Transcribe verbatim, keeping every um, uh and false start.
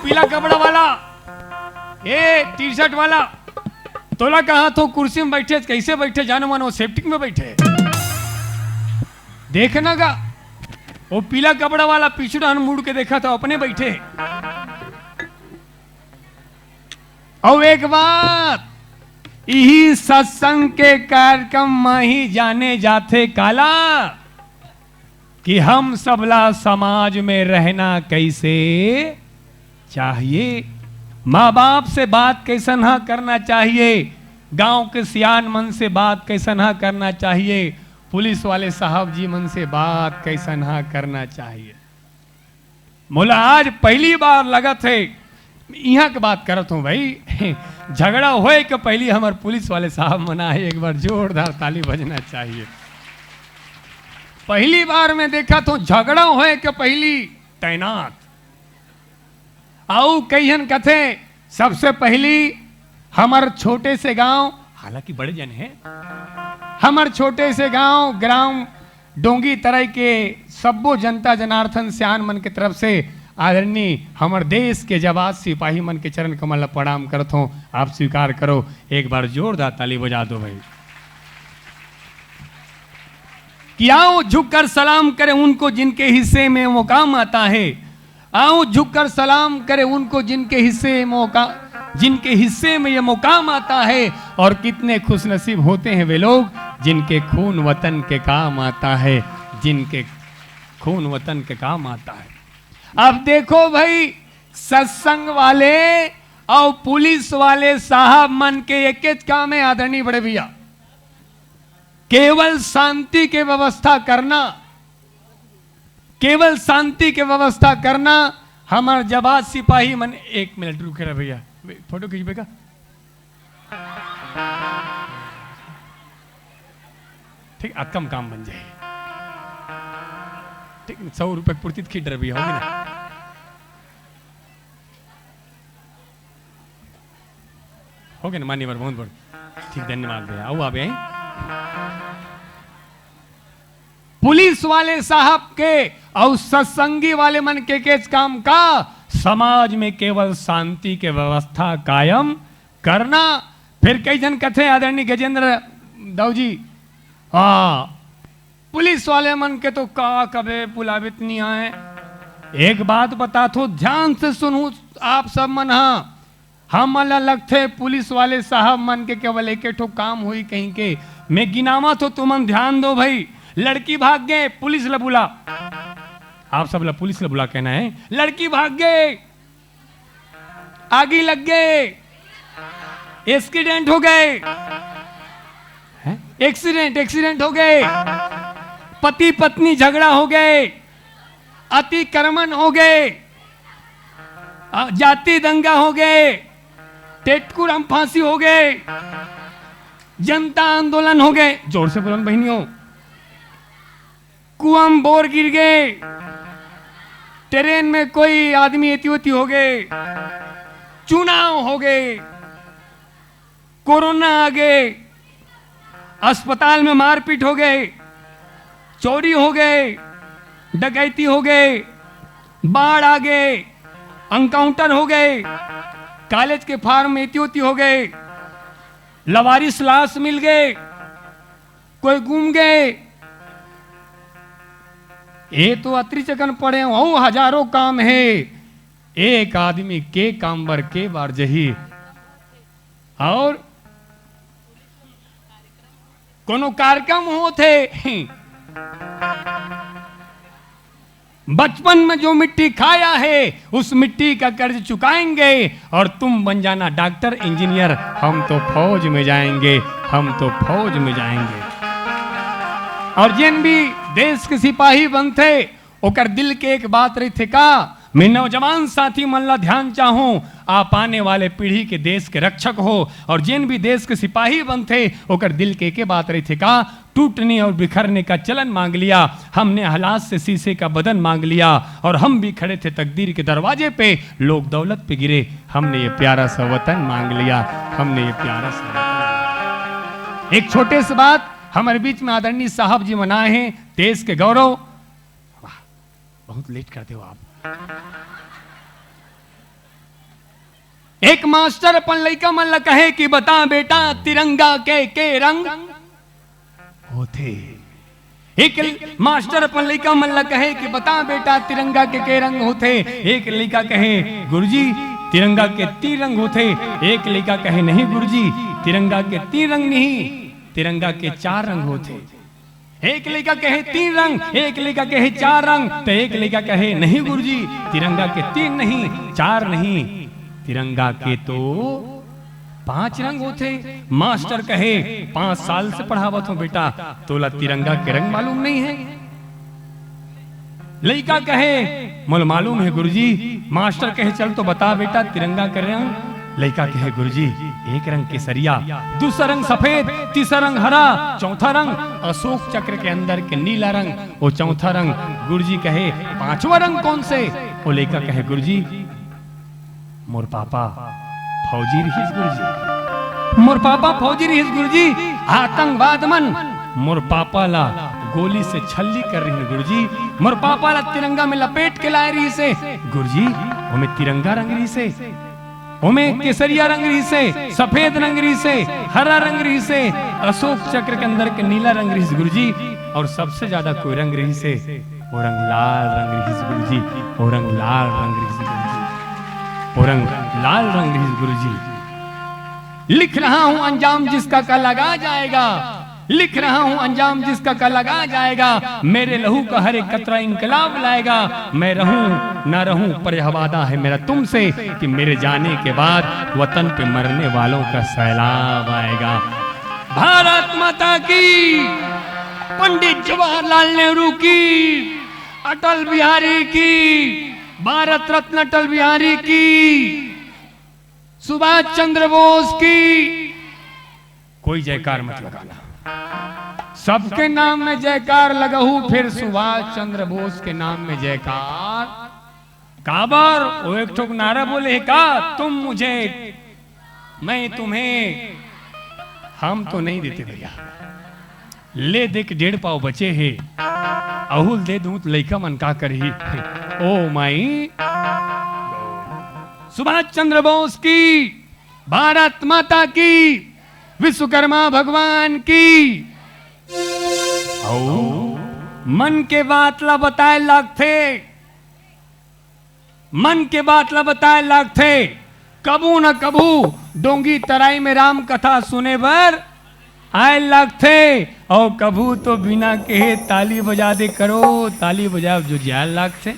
पीला कपड़ा वाला, ए टी शर्ट वाला, तोला कहा तो कुर्सी में बैठे, कैसे बैठे जानो मानो, सेप्टिक में बैठे। देखना का, वो पीला कपड़ा वाला पीछू डहन मुड़ के देखा तो अपने बैठे। अउ एक बात, इही सत्संग के कार्यक्रम म ही जाने जाथे काला कि हम सबला समाज में रहना कैसे चाहिए, माँ बाप से बात कैसन हा करना चाहिए, गांव के सियान मन से बात कैसन हा करना चाहिए, पुलिस वाले साहब जी मन से बात कैसन हा करना चाहिए। मोला आज पहली बार लगत हे, इहाँ के बात करत हूँ भाई, झगड़ा होए के पहली हमर पुलिस वाले साहब मन आए, एक बार जोरदार ताली बजना चाहिए। पहली बार मैं देखत हूँ झगड़ा होए के पहली तैनात। अउ कई झन कथे, सबसे पहली हमर छोटे से गांव, हालांकि बड़े जन हे, हमर छोटे से गांव, ग्राम डोंगी तराई के सब्बो जनता जनार्दन सियान मन के तरफ से आदरणीय हमर देश के जाबाज सिपाही मन के चरण कमल ला प्रणाम करत हों। आप स्वीकार करो, एक बार जोरदार ताली बजा दो भाई। कि आओ झुककर सलाम करें उनको जिनके हिस्से में मुकाम आता है, आओ झुककर सलाम करें उनको जिनके हिस्से में मुका-, जिनके हिस्से में ये मुकाम आता है। और कितने खुशनसीब होते हैं वे लोग जिनके खून वतन के काम आता है, जिनके खून वतन के काम आता है। अब देखो भाई, सत्संग वाले और पुलिस वाले साहब मन के एकेच काम है आदरणीय बड़े भैया, केवल शांति के व्यवस्था करना, केवल शांति के व्यवस्था करना। हमर जाबाज सिपाही मन, एक मिनट रुके रह भैया, फोटो खींचबे का? ठीक, अतका म काम बन जाए। ठीक, सौ रुपये के पूर्ति त खींच रह भैया, होगी ना? हो गए ना मान्यवर, बहुत बड़। ठीक, धन्यवाद भैया। आओ आप यहीं। पुलिस वाले साहब के और सत्संगी वाले मन के केच काम का, समाज में केवल शांति के व्यवस्था कायम करना। फिर कई झन कथे आदरणीय गजेंद्र दाऊ जी, हाँ, पुलिस वाले मन के तो का कबे बुलावित नहीं आए। एक बात बता थो, ध्यान से सुनहू आप सब मन, हाँ, हमन ला लगथे पुलिस वाले साहब मन के केवल एके ठो काम होई कहीं के। मैं गिनावत हों, तुमन ध्यान दो भाई। लड़की भाग गए, पुलिस ला बुला। आप सब ला पुलिस ला बुला कहना है, लड़की भाग गए, आगी लग गए, एक्सीडेंट हो गए, हैं? एक्सीडेंट, एक्सीडेंट हो गए, पति पत्नी झगड़ा हो गए, अतिक्रमण हो गए, अ, जाति दंगा हो गए, टेटकुरम फांसी हो गए, जनता आंदोलन हो गए, जोर से बोलन बहनियों, कुआं म बोर गिर गए, ट्रेन में कोई आदमी एती ओती हो गए, चुनाव हो गए, कोरोना आ गए, अस्पताल में मारपीट हो गए, चोरी हो गए, डकैती हो गए, बाढ़ आ गए, एनकाउंटर हो गए, कॉलेज के फार्म एती ओती हो गए, लवारिस लाश मिल गए, कोई गुम गए। ये तो अतरी चकन पड़े हो, हजारों काम है, एक आदमी के काम बर के बार जही। और कोनो कार्यक्रम होथे, बचपन में जो मिट्टी खाया है, उस मिट्टी का कर्ज चुकाएंगे। और तुम बन जाना डॉक्टर, इंजीनियर, हम तो फौज में जाएंगे, हम तो फौज में जाएंगे। और जेन भी देश के सिपाही बनथे, ओकर दिल के एक बात रहिथे का, मैं नौजवान साथी मन ला ध्यान चाहूं, आप आने वाले पीढ़ी के देश के रक्षक हो। और जेन भी देश के सिपाही बनथे, ओकर दिल के एके बात रहिथे का, टूटने और बिखरने का चलन मांग लिया, हमने हालात से शीशे का बदन मांग लिया, और हम भी खड़े थे तकदीर के दरवाजे पे, लोग दौलत पे गिरे, हमने ये प्यारा सा वतन मांग लिया, हमने ये प्यारा सा वतन। एक छोटे से बात, हमारे बीच में आदरणीय साहब जी मन आए हैं, देश के गौरव। वाह, बहुत लेट करते हो आप। एक मास्टर अपन लइका मन ला कहे कि बता बेटा, तिरंगा के के रंग होथे। एक मास्टर अपन लइका मन ला कहे कि बता बेटा, तिरंगा के के रंग होथे। एक लइका कहे गुरुजी, तिरंगा के तीन रंग होथे। एक लइका कहे नहीं गुरुजी, तिरंगा के तीन रंग नहीं, तिरंगा के चार रंग होथे। एक लइका कहे तीन रंग, एक लइका कहे चार रंग, तो एक लइका कहे नहीं गुरुजी, तिरंगा के तीन नहीं, चार नहीं, तिरंगा के तो पांच रंग होथे। मास्टर कहे, पांच साल से पढ़ावत हों बेटा, तोला तिरंगा के रंग मालूम नहीं है? लइका कहे, मोला मालूम है गुरुजी। मास्टर कहे, चल तो बता बेटा, तिरंगा के रंग। लइका कहे, गुरुजी, एक रंग केसरिया, दूसरा रंग सफेद, तीसरा रंग हरा, चौथा रंग अशोक चक्र के अंदर के नीला रंग, वो चौथा रंग। गुरुजी कहे, पांचवा रंग कौन से? वो लइका कहे, गुरुजी, मोर पापा फौजी रिहिस गुरुजी, मोर पापा फौजी रिहिस गुरुजी। आतंकवाद मन मोर पापा ला गोली से छल्ली कर रिहिन गुरुजी, मोर पापा ला तिरंगा में लपेट के लाए रिहिसे गुरुजी। ओमे तिरंगा रंग रिहिसे, ओमे केसरिया रंग रिहिसे, सफेद रंग रिहिसे, हरा रंग रिहिसे, अशोक चक्र के अंदर के नीला रंग रिहिस गुरुजी। और सबसे ज्यादा कोई रंग रिहिसे, वो रंग लाल रंग रिहिस गुरुजी, वो रंग लाल रंग रिहिस गुरुजी, वो रंग लाल रंग रिहिस गुरुजी। लिख रहा हूं अंजाम जिसका कल लगा जाएगा, लिख रहा हूं अंजाम जिसका कल लगा जाएगा। मेरे लहू का हर एक कतरा इंकलाब लाएगा। मैं रहूं ना रहूं, पर यह वादा है मेरा तुमसे कि मेरे जाने के बाद वतन पे मरने वालों का सैलाब आएगा। भारत माता की, पंडित जवाहरलाल नेहरू की, अटल बिहारी की, भारत रत्न अटल बिहारी की, सुभाष चंद्र बोस की। कोई जयकार मत लगाना, सबके नाम में जयकार लगाहू, फिर सुभाष चंद्र बोस के नाम में जयकार। काबर? वो एक ठोक नारा बोले है का, तुम मुझे, मैं तुम्हें। हम तो नहीं देते भैया, ले दे के डेढ़ पाव बचे हे, अहू ल दे दूं त लइका मन का करही? ओ माई। सुभाष चंद्र बोस की, भारत माता की, विश्वकर्मा भगवान की। अउ मन के बात ला बताए लागथे, मन के बात ला बताए लागथे। कभू न कभू डोंगी तराई में राम कथा सुने बर आए लागथे, अउ कभू तो बिना कहे ताली बजा दे करो, ताली बजाओ जो जाए लागथे।